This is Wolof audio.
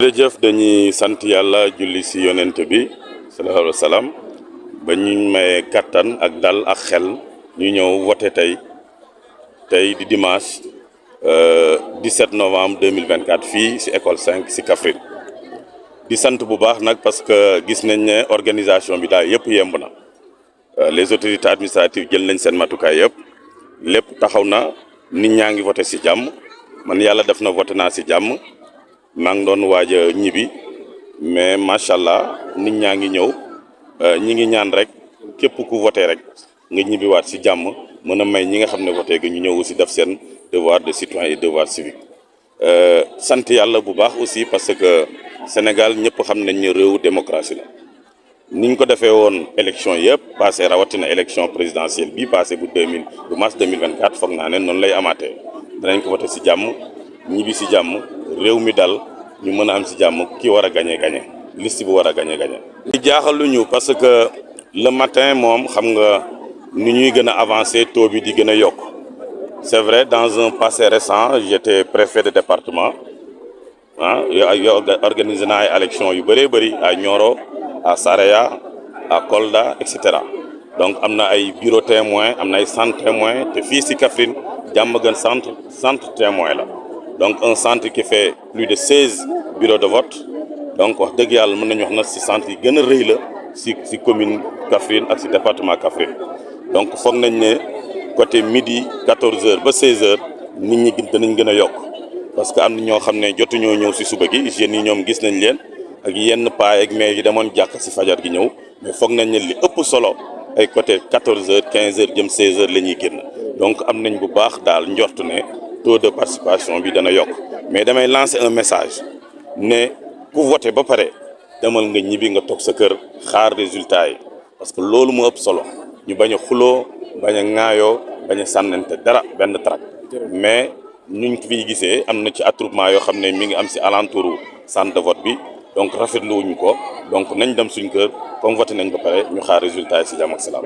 jërëjëf dañuy sant yàlla julli si yonent bi sallallahu alayhi wa sallam ba ñu may kattan ak dal ak xel ñu ñëw voté tey di dimanche 17 novembre 2024 fii si école 5 si Kaffrine di sant bu baax nag parce que gis nañ ne organisation bi daal yëpp yemb na les autorités administratives jël nañ seen matukaay yëpp lépp taxaw na nit ñaa ngi voté si jàmm man yàlla def na voté naa si jàmm. maa ngi doon waaj a ñibbi mais macha allah nit ñaa ngi ñëw ñi ngi ñaan rek képp ku voté rek nga ñibbiwaat si jàmm mën a may ñi nga xam ne voté gi ñu ñëw aussi def seen devoir de citoyen et devoir civique sant yàlla bu baax aussi parce que Sénégal ñëpp xam nañ ne réewu démocratie la niñ ko defee woon élection yëpp passé rawatina élection présidentielle bi passé bu mars 2024 foog naa ne noonu lay amaatee danañ ko voté si jàmm ñibbi si jàmm réew mi dal ñu mën a am si jàmm ki war a gagné liste bu war a gagné. li jaaxaluñu parce que le matin moom xam nga ni ñuy gën a avancé taux bi di gën a yokk c'est vrai dans un passé récent j'étais préfet de département organisé naa ay élections yu bëree bëri à Nioro à Saraya à Kolda et cetera donc am na ay bureau témoin am na ay centre témoin te fii si Kaffrine Diamaguène centre témoin la. Donc un centre qui fait plus de 16 bureaux de vote donc wax dëgg yàlla mën nañu wax na si centre yi gën a rëy la si commune Kaffrine ak si département Kaffrine donc foog nañ ne côté midi 14h ba 16h nit ñi danañ gën a yokk parce que am na ñoo xam ne jotuñoo ñëw si suba gi jeunes yi ñoom gis nañ leen ak yenn paa ak maire yi demoon jàkk si fajar gi ñëw mais foog nañ ne li ëpp solo ay côté 14h 15h jëm 16h la ñuy génn donc am nañ bu baax daal njort ne. Taux de participation bi dana yokk mais damay lancer un message ne ku voté ba pare demal nga ñibbi nga toog sa kër xaar résultat yi parce que loolu moo ëpp solo ñu bañ a xuloo bañ a ŋaayoo bañ a sànnante dara benn trac mais ñu fiy gisee am na ci attroupement yoo xam ne mi ngi am si alentour centre de vote bi donc rafetlu wuñu ko donc nañ dem suñ kër comme voté nañ ba pare ñu xaar résultat yi si jàmm ak salaam.